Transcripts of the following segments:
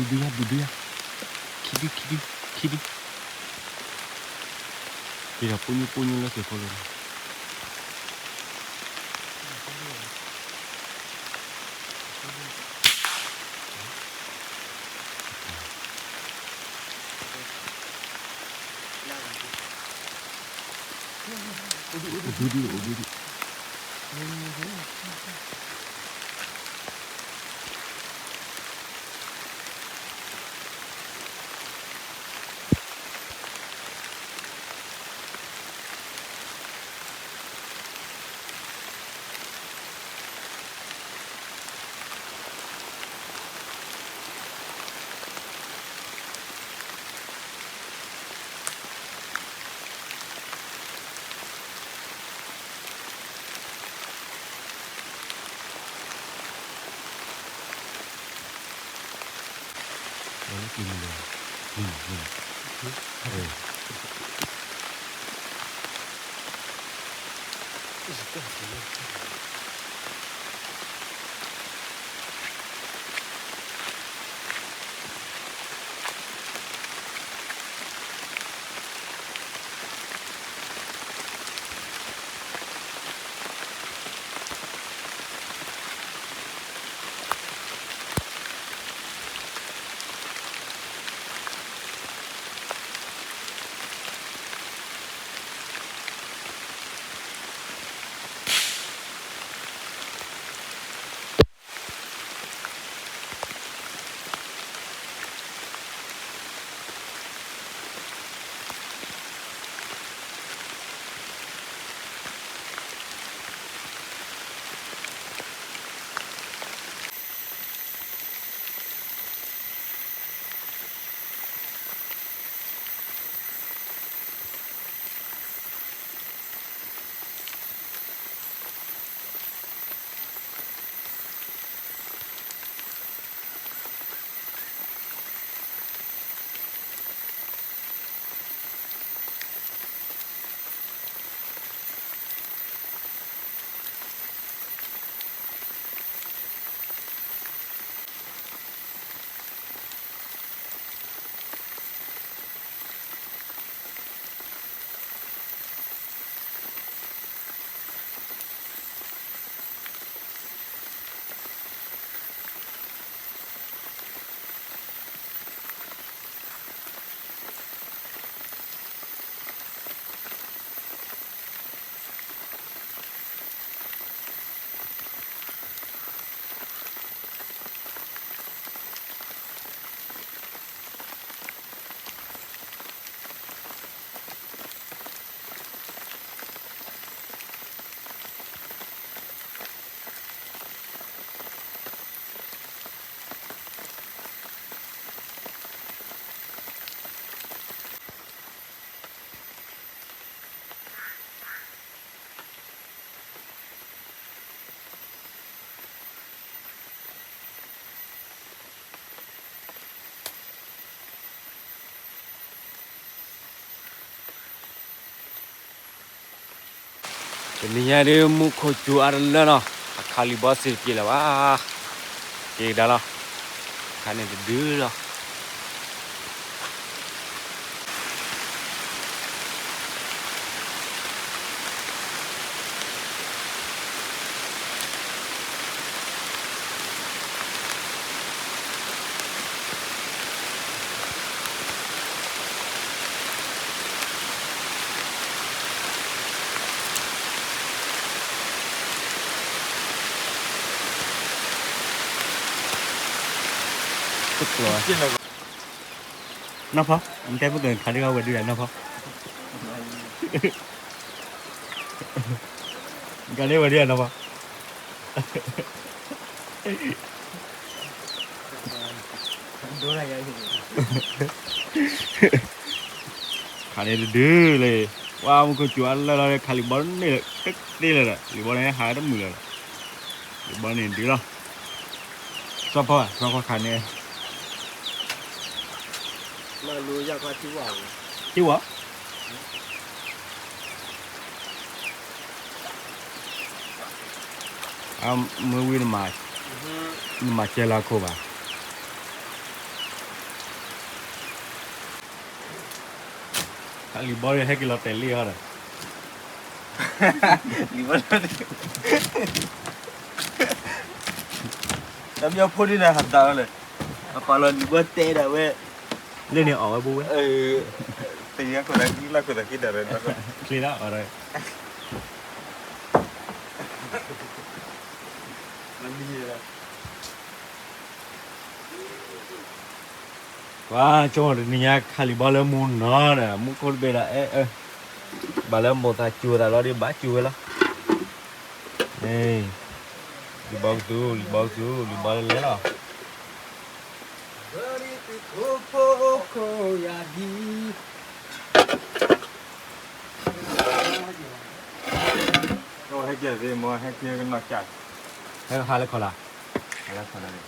ဒုးယၤ ဒုးဒုးယၤ, ခံဒု ခံဒု ခံဒု, က့ၤဒီးပညိၣ်ပညိၣ်လၢသ့ၣ်ခိၣ်လိၤန့ၣ်, ဒုးဒုး အိၣ်ဒုးဒုး. တနံၤညါဒ် မူခိၣ်စူၤအါတလၢလီၤ, အခးလံာ်ဘီစ့ၢ်တက့ၢ်လၢၤဘၣ်, က့ၤကဒါလီၤ, ခါန့ၣ်တဒုလီၤ. နီၢ်ဖီ, နတဲဖိကခးဒ်ဝဲဒုးယၤနီၢ်ဖီ, ကဒ်ဝဲဒုးယၤနီၢ်ဖီ. ခးန့ၣ်တဒုလၢ, ဝါ မူခိၣ်စူၤအါလၢလီၤ ခးလံာ်ဘီန့ၣ်လၢတသ့လၢၤဒီး လံာ်ဘီန့ၣ်ဟးတမုာ်လၢၤဒီး, လံာ်ဘီန့ၣ်ဒုလီၤ. စီၤဖီ, စီၤဖီခးန့ၣ်, ထံဝီ မ့ၢ်ဝံၤနမၤ, နမၤစၢၤလီၤခိၣ်ဘၣ်. ခးလံာ်ဘီဒီး ဟဲက့ၤလီၤတဲာ်လံအီၤဒီး လံာ်ဘီလၢ တၢ်မ့ၢ်အဖိဒ်န့ၣ် ဟးတးဝဲလဲၣ်, အပာ်လီၤလံာ်ဘီတဲဒၣ်ဝဲ, လၢန့ၣ်အီၣ်ဝဲဘိဝဲ, တယံၤခိၣ်သးခံလၢခိၣ်သးခံတၢ်ရဲၣ်, ချ့လီၤအီၤဒီး ပှၤကၠီတနံၤညါခးလံာ်ဘီလၢမူနီၤဒီး မူခိၣ်တဘ့ၣ်ဒီး အဲ ဘၣ်လၢမိၢ်သးစူၤသးလီၤဒီး ဘၣ်စူၤဝဲလီၤ, လံာ်ဘီကသူ, လံာ်ဘီကသူ, လံာ်ဘီလၢလဲၤလီၤ, ဟဲက့ၤ, ဟဲက့ၤကနီၢ်ကၢ်, ဟဲဟးလၢခီၣ်လာ်, ဟးလၢခီၣ်လာ်န့ၣ် လ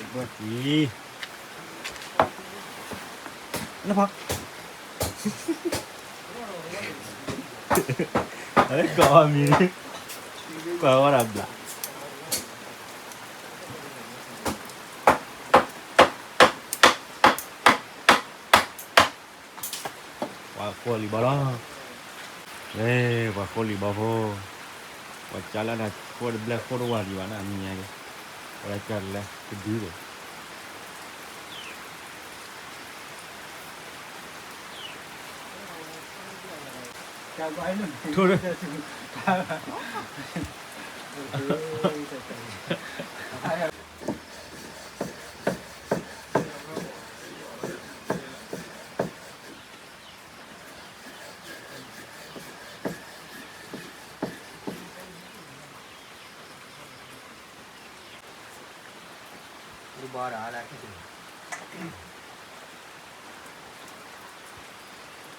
ၢဖီ, အလၢကီၢ်အီၤမံၤ, ကွၢ်ဝဲဒၣ်ဘျး ပှၤဃိလံာ်ဘီလီၤ, ပှၤဃိလံာ်ဘီဖိ, ပှၤကၢလၢတၢ်ဃိတဘျဲၣ်ဃိတဝၢ်ဒံးဘၣ်န့ၣ် အမံၤညါဒီး, ပှၤကၢလၢကဒုဒီး ထိၣ်,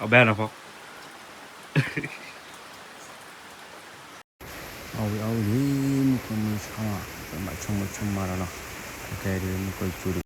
အဘဲနီၤဖီ, အီၣ်ဝံၤအီၣ်ဝံၤလံ, မုၢ်ကိၢ်မုၢ်ဆါ, ပဘၣ်ဆိကမိၣ်ဆိကမးဒီးနီၤ, ခဲကဲဒ်မုၢ်ကိၢ်စူၤဒီး